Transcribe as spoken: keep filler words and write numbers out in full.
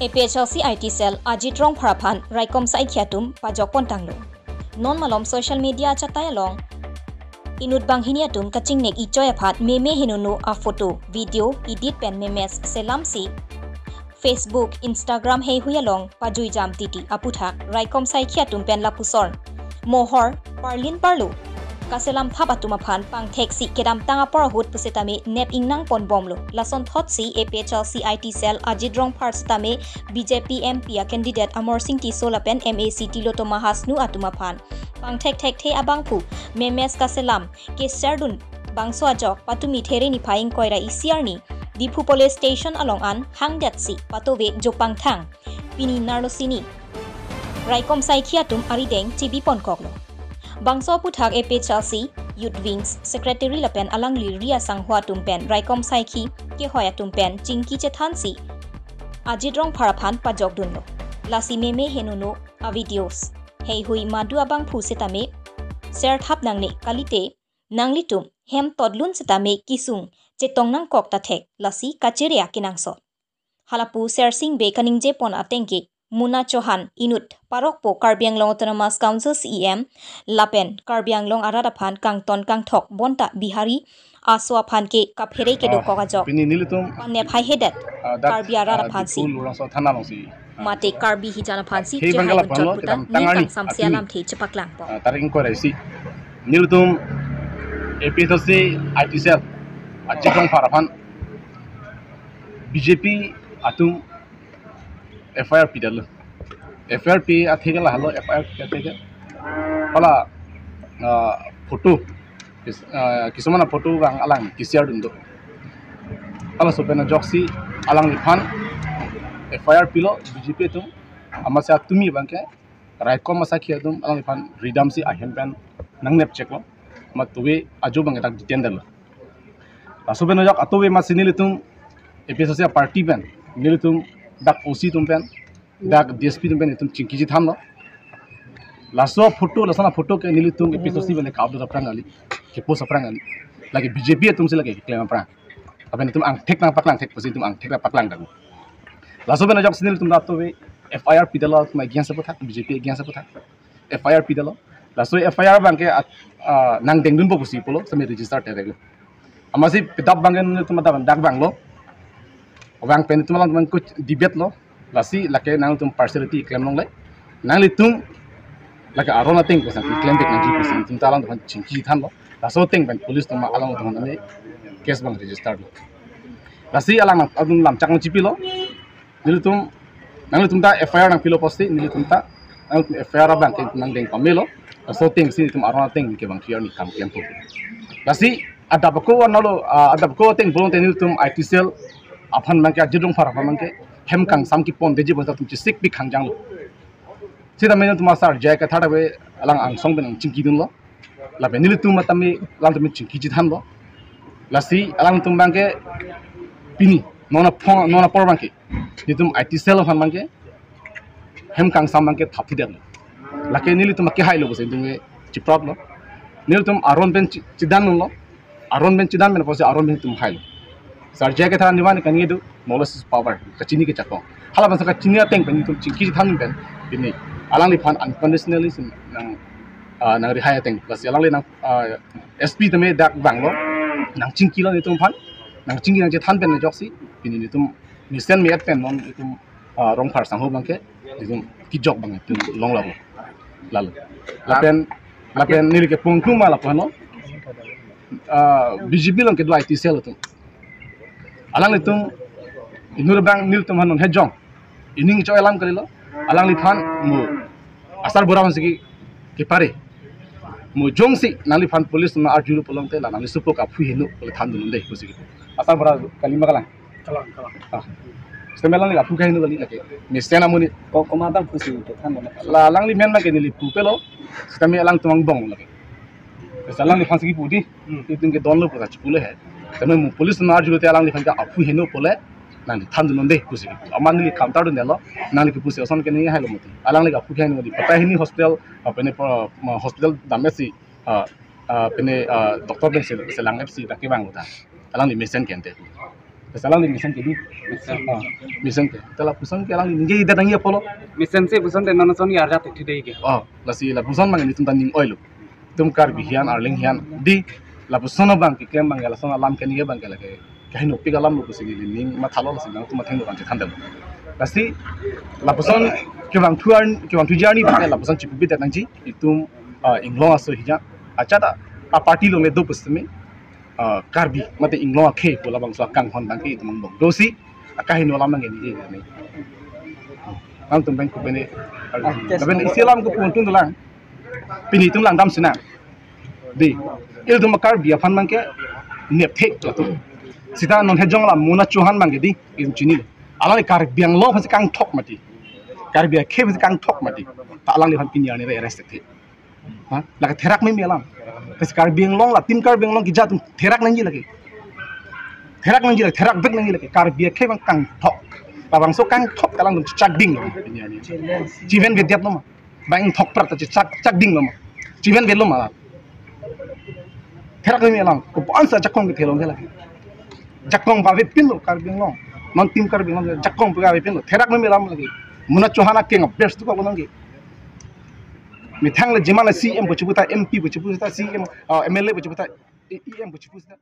A P H L C I T cell Ajit Rongphar aphan raikom saikhi atum pajok pontanglo. Non malom social media achatai along inut banghini atum kachingnek ichoi aphan meme henono a photo, video, edit pen memes selamsi Facebook, Instagram heihui along pajuijam titi aputhak raikom saikhi atum pen lapuson mohor parlin parlo kaselam thap atum aphan pangtheksi kedamtang apor ahut pusitame nep ingnang ponbomlo. Lasonthotsi A P H L C I T cell Ajit Rongphar sitame B J P M P a candidate Amarsing Tisso lapen M A C Tilottama Hasnu atum aphan pangthek thekthe abangphu memes kaselam keserdun bangso ajok patumi There niphai ingkoi ra isi arni Diphu Police Station along an hangdetsi patove jopangthang pini narlo sini raikom saikhi atum arideng chibi ponkoklo. Bangso aputhak A P H L C Youth Wings Secretary lapen alangli ri asangho atum pen raikom saikhi kehoi atum pen chingki chethansi Ajit Rongphar aphan pajokdunlo. Lasi meme henono a videos heihui madu abangphu sitame serthap nangne kalite nanglitum hem totlun sitame kisung chetong nangkok ta thek lasi kachere akenangsot. Halapu sersing be kaningje pon atengke Muna Chauhan inut parokpo Karbi Anglong Autonomous Council C E M lapen Karbi Anglong arat aphan kangton kangthok bonta Bihari aso aphan ke kaphere kedokok ajok pini nelitum panep haihedet ah, dak, Karbi arat ah, aphan si Diphu Lurangso Thana alongsi, ah, mate Karbi hijan aphan si hei bang chehai kalap unchot panglo puta kedamtang ning arni kangsam si atum alamthe chepaklangpo. Ah, tarik ingkoi ra isi nelitum A P H L C I T cell Ajit Rongphar aphan B J P atum F I R pidetlo. F I R pi atheke lahelo F I R pi atheke. Hala, ah, photo kis-, ah, kisumana photo kang alang kishare dun do. Halaso pen ajoksi alangliphan F I R pilo B J P atum amatsi atumi abangke raikom asaikhi atum alangliphan ridamsi ahem pen nangnep cheklo. Amat tuve ajo abangke dak detain detlo. Laso pen ajok atuve amatsi nelitum A P H L C party pen nelitum dak O C atum pen dak D S P atum pen itum chingki chethanlo. Laso photo, laso na photo ke nelitum A P H L C pen ka-upload aphrang kali, ke-post aphrang kali. Lake B J P atumsi lake keklem aphrang. Lapen itum angthek nangpaklang thek pusi itum angthek nangpaklang dang. Laso pen ajoksi nelitum dak atuve F I R pidetlo, atum against aputhak, B J P against aputhak F I R pidetlo. Laso F I R abangke at-, ah, nangdengdunpo pusi pulo, sami register terek. Amatsi pidap abangke nelitum dak, dak vanglo. Vang pen itum alangtum kuch debate lo. Lasi lake nangtum partiality klem longle. Nanglitum lake aron ateng kosa klem bek nangji pusi itum ta alangtum chingki thanlo. Laso ateng pen police atum alangtum aphan case abang register lo. Lasi alang atum lamchak nangchipilo. Nelitum, nanglitum ta F I R nangpilo pusi nelitum ta nangtum F I R abangke nangdeng pamelo. Laso atengsi itum aron ateng ke bang F I R ni kam klempo. Lasi adap ako analo, ah, adap ako ateng bolong te nelitum I T cell aphan abangke Ajit Rongphar aphan abangke hem kangsam kepondetji bonta atum chesik pik hangjanglo. Sita mena atum asar J I Kathar ave alang angsong pen nangchingkidunlo. Lapen nelitum matami alangtum chingki chethanlo. Lasi alangtum abangke pini non aphong non apor abangke nelitum I T cell aphan abangke hem kangsam abangke thapthidetlo. Lake nelitum akehailo pusi itum ke chipraplo. Nelitum aron pen chi-, chedandunlo. Aron pen chedan pen pusi aron pen itum hailo. Sar J I Kathar nivan kani do knowledge is power. Kachini kechakong. Hala bangso kachini ateng pen itum chingki chethan pen pini alangliphan unconditionally si nang, ah, nangrihai ateng. Lasi alangli nang, ah, S P tame dak vanglo. Nangchingkilo nelitum aphan. Nangchingki nangchethan pen ajoksi pini nelitum mesen me-et pen non itum, ah, Rongphar sangho abangke itum kejok abang itum longlo. Lalo. Lapen, lapen neli kepungthuma lapu hano. Ah, B J P along kedo I T cell atum. Alanglitum inut abang nelitum aphan non hejong. Ining choi alam kalilo. Alangliphan mo asar bura masiki kepare. Mo jongsi nangliphan police atum arjulo pulote la nangli supo kaphu heno pule thandun unde pusi. Asar bura kalima kalang. Kalang, kalang. Ah. Sitame alangli aphu kaheno kali lake. Mesen amonit. Ko, komat abang pusi thandun. La alangli men abangke neli pupelo. Sitame alangtum angbong lake. Terus alangliphan si kipu di. Hmm. Itum kedonlo puta chipule he. Sitame mo police atum arjulote alangliphan ke aphu heno pule nangli thandun unde pusi. Amat neli counter dundelo. Nangli kipusi ason ke neli hailo mati. Alangli aphu kaheno di. Pata hini hospital, apa ni, hospital damsi, ah, ah, pene, ah, doctor pen se, selang F C dak kevang ta. Alangli mesen kente. Laso alangli mesen ke dei. Mesen. Ah, mesen ke. Te lapuson ke alangli ningje det nangji apotlo. Mesensi puson te non ason arjap thekthe dei ke. Oh, lasi lapuson abang nelitum ta ning oilo. Itum Karbi hiyan, Arleng hiyan dei, lapuson abang keklem abang ke, lason alam keningje abang ke lake kahinopik alamlo pusi neli ning mathalo, lasi nangtum athengno abang chethan dam. Lasi lapuson kevangthu ar, kevangthuji arni abang ke lapuson chipupe det nangji, itum, ah, inglong aso hijan. Accha ta, a party along le do pusitame, ah, Karbi mate inglong akhei pu labangso akanghon abang ke itum angbong dosi, akaheno alam abang ke ningje nangji. Nangtum abang ke pine, ah, lapen isi alam ke pu-un tun dolang. Pini itum langdam sinang dei, ilitum Karbi aphan abang ke nepthek latum. Seta non hejong la Mona Chauhan abang ke dei, itum chinilo. Alangli Karbi Anglong aphansi kangthok mati, Karbi akhei aphansi kangthok mati. Ta alangliphan pini arni re-arrest thekthe. Ha? Lake therak meme alam. Kasi Karbi Anglong la, Team Karbi Anglong keja atum therak nangji lake. Therak nangji lake, therak bek nangji lake. Karbi akhei abang kangthok. Labangso kangthok ke alangtum chakdinglo. Pini arni chivenvedetlo ma? Abang thok prak ta chak, chakdinglo ma? Chivenvetlo ma? Therak meme alam. Kopi-ansi ajakong kethe long ke lake. Jakong pavepinlo Karbi Anglong. Non Team Karbi Anglong jakong pavepinlo. Therak meme alam lake. Mona Chauhan akeng best tu ko nang ke. Methang le jiman le C M pu chipu ta, M P pu chipu ta, C M, ah, M L A pu chipu ta, E M pu chipu ta.